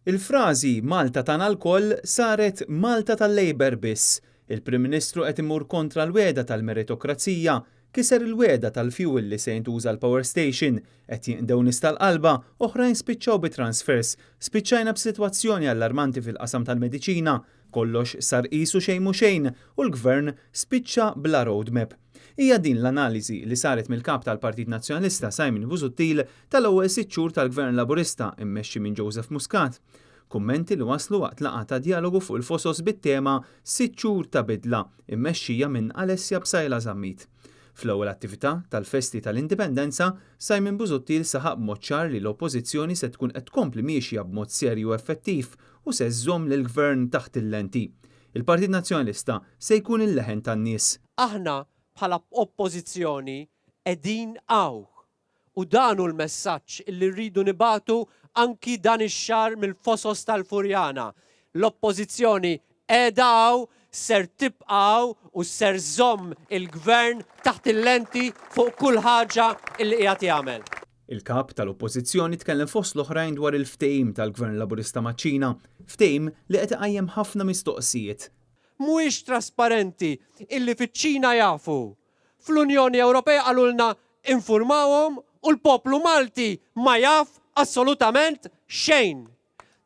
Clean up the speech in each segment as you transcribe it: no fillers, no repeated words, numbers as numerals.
Il-frażi Malta tagħna lkoll saret Malta tal-Labour biss. Il-Prim Ministru qed imur kontra l-wegħda tal-meritokrazija, kiser il-wegħda tal-fuel li se jintuża l-power station, qed jinqdew nies tal-qalba, oħrajn spiċċaw bi transfers, spiċċajna b'sitwazzjoni allarmanti fil-qasam tal-mediċina, kollox sar qisu xejn mhu xejn u l-Gvern spiċċa bla roadmap. Hija din l-analiżi li saret mill-Kap tal-Partit Nazzjonalista Simon Busuttil tal-ewwel sitt xhur tal-Gvern Laburista mmexxi minn Joseph Muscat. Kummenti li waslu waqt laqgħa ta' djalogu fuq il-Fosos bit-tema Sitt xhur ta' bidla immexxija minn Alessia Psaila Zammit. Fl-ewwel attività tal-festi tal-Indipendenza, Simon Busuttil saħaq b'mod ċar li l-Oppożizzjoni se tkun qed tkompli miexja b'mod serju u effettiv u se żżomm lill-Gvern taħt il-lenti. Il-Partit Nazzjonalista se jkun il-leħen tan-nies. Aħna bħala Oppożizzjoni qegħdin hawn u dan hu l-messaġġ li rridu nibagħtu anki dan ix-xahar mill-Fosos tal-Furjana. L-Oppożizzjoni qiegħda hawn, ser tibqa' hawn u ser żżomm il-Gvern taħt il-lenti fuq kull ħaġa li qiegħed jagħmel. Il-Kap tal-Oppożizzjoni tkellem fost l-oħrajn dwar il-ftehim tal-Gvern Laburista maċ-Ċina, ftehim li qed iqajjem ħafna mistoqsijiet. Mhuwiex trasparenti illi fiċ-Ċina jafu. Fl-Unjoni Ewropea qalulna infurmawhom u l-poplu Malti ma jaf assolutament xejn.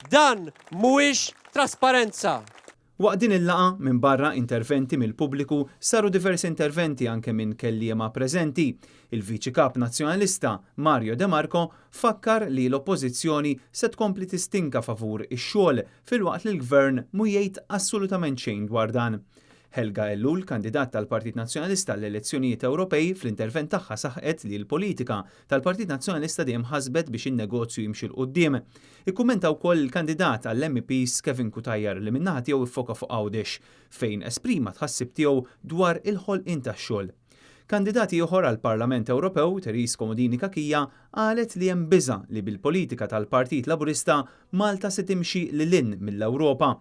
Dan mhuwiex trasparenza. Waqt din il-laqgħa, minbarra interventi mill-pubbliku, saru diversi interventi anke minn kelliema preżenti. Il-Viċi Kap Nazzjonalista, Mario De Marco, fakkar li l-Oppożizzjoni se tkompli tistinka favur ix-xogħol filwaqt li l-Gvern mhu jgħid assolutament xejn dwar dan. Helga Ellul, kandidat tal-Partit Nazzjonalista għall-elezzjonijiet Ewropej, fl-intervent tagħha saħqet li l-politika tal-Partit Nazzjonalista dejjem ħasbet biex in-negozju jimxi 'l quddiem. Ikkummenta wkoll il-kandidat għall-MEPs Kevin Cutajar li min-naħa tiegħu ffoka fuq Għawdex fejn esprima tħassib tiegħu dwar il-ħolqien tax-xogħol. Kandidat ieħor għall-Parlament Ewropew, Therese Comodini Cachia, qalet li hemm biża' li bil-politika tal-Partit Laburista Malta se timxi lil hinn mill-Ewropa.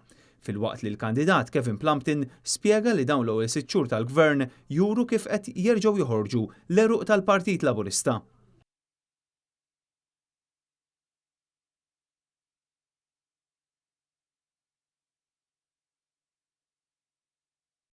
Filwaqt li l-kandidat Kevin Plumpton spjega li dawn l-ewwel sitt xhur tal-Gvern juru kif qed jerġgħu joħorġu l-għeruq tal-Partit Laburista.